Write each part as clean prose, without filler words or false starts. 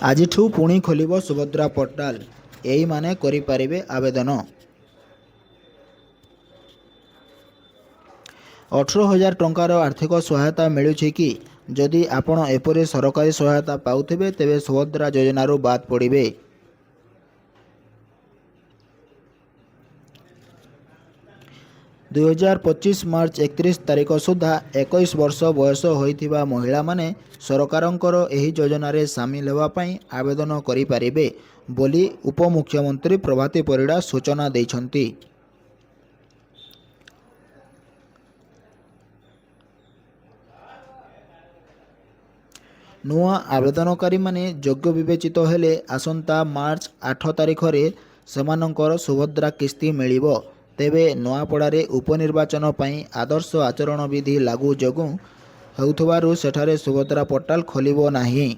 ଆଜିଠୁ ପୁଣି ଖୋଲିବ ସୁଭଦ୍ରା ପୋର୍ଟାଲ, ଏଇମାନେ କରିପାରିବେ ଆବେଦନ। 18,000 ଟଙ୍କାର ଆର୍ଥିକ ସହାୟତା ମିଳୁଛି କି? ଯଦି ଆପଣ ଏପରି ସରକାରୀ ସହାୟତା ପାଉଥିବେ, ତେବେ ସୁଭଦ୍ରା ଯୋଜନାରୁ ବାଦ୍ ପଡ଼ିବେ। 2025 ମାର୍ଚ୍ଚ 31 ତାରିଖ ସୁଦ୍ଧା 21 ବର୍ଷ ବୟସ ହୋଇଥିବା ମହିଳାମାନେ ସରକାରଙ୍କର ଏହି ଯୋଜନାରେ ସାମିଲ ହେବା ପାଇଁ ଆବେଦନ କରିପାରିବେ ବୋଲି ଉପମୁଖ୍ୟମନ୍ତ୍ରୀ ପ୍ରଭାତୀ ପରିଡ଼ା ସୂଚନା ଦେଇଛନ୍ତି। ନୂଆ ଆବେଦନକାରୀମାନେ ଯୋଗ୍ୟ ବିବେଚିତ ହେଲେ ଆସନ୍ତା ମାର୍ଚ୍ଚ 8 ତାରିଖରେ ସେମାନଙ୍କର ସୁଭଦ୍ରା କିସ୍ତି ମିଳିବ। ତେବେ ନୂଆପଡ଼ାରେ ଉପନିର୍ବାଚନ ପାଇଁ ଆଦର୍ଶ ଆଚରଣ ବିଧି ଲାଗୁ ଯୋଗୁଁ ହେଉଥିବାରୁ ସେଠାରେ ସୁଭଦ୍ରା ପୋର୍ଟାଲ ଖୋଲିବ ନାହିଁ।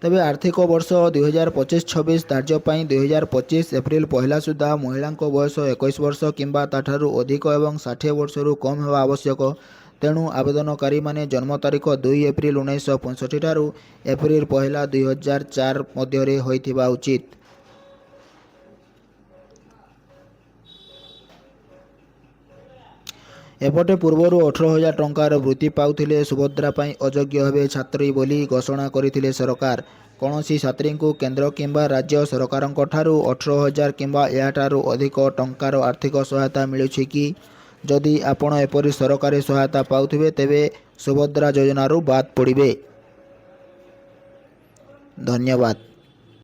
ତେବେ ଆର୍ଥିକ ବର୍ଷ 2025-26 ଧାର୍ଯ୍ୟ ପାଇଁ 2025 ଏପ୍ରିଲ 1 ସୁଦ୍ଧା ମହିଳାଙ୍କ ବୟସ 21 ବର୍ଷ କିମ୍ବା ତା'ଠାରୁ ଅଧିକ ଏବଂ 60 ବର୍ଷରୁ କମ୍ ହେବା ଆବଶ୍ୟକ। ତେଣୁ ଆବେଦନକାରୀମାନେ ଜନ୍ମ ତାରିଖ 2 ଏପ୍ରିଲ 1965 ଠାରୁ ଏପ୍ରିଲ 1 2004 ମଧ୍ୟରେ ହୋଇଥିବା ଉଚିତ। ଏପଟେ ପୂର୍ବରୁ 18,000 ଟଙ୍କାର ବୃତ୍ତି ପାଉଥିଲେ ସୁଭଦ୍ରା ପାଇଁ ଅଯୋଗ୍ୟ ହେବେ ଛାତ୍ରୀ ବୋଲି ଘୋଷଣା କରିଥିଲେ ସରକାର। କୌଣସି ଛାତ୍ରୀଙ୍କୁ କେନ୍ଦ୍ର କିମ୍ବା ରାଜ୍ୟ ସରକାରଙ୍କଠାରୁ 18,000 କିମ୍ବା ଏହାଠାରୁ ଅଧିକ ଟଙ୍କାର ଆର୍ଥିକ ସହାୟତା ମିଳୁଛି କି? ଯଦି ଆପଣ ଏପରି ସରକାରୀ ସହାୟତା ପାଉଥିବେ, ତେବେ ସୁଭଦ୍ରା ଯୋଜନାରୁ ବାଦ୍ ପଡ଼ିବେ। ଧନ୍ୟବାଦ।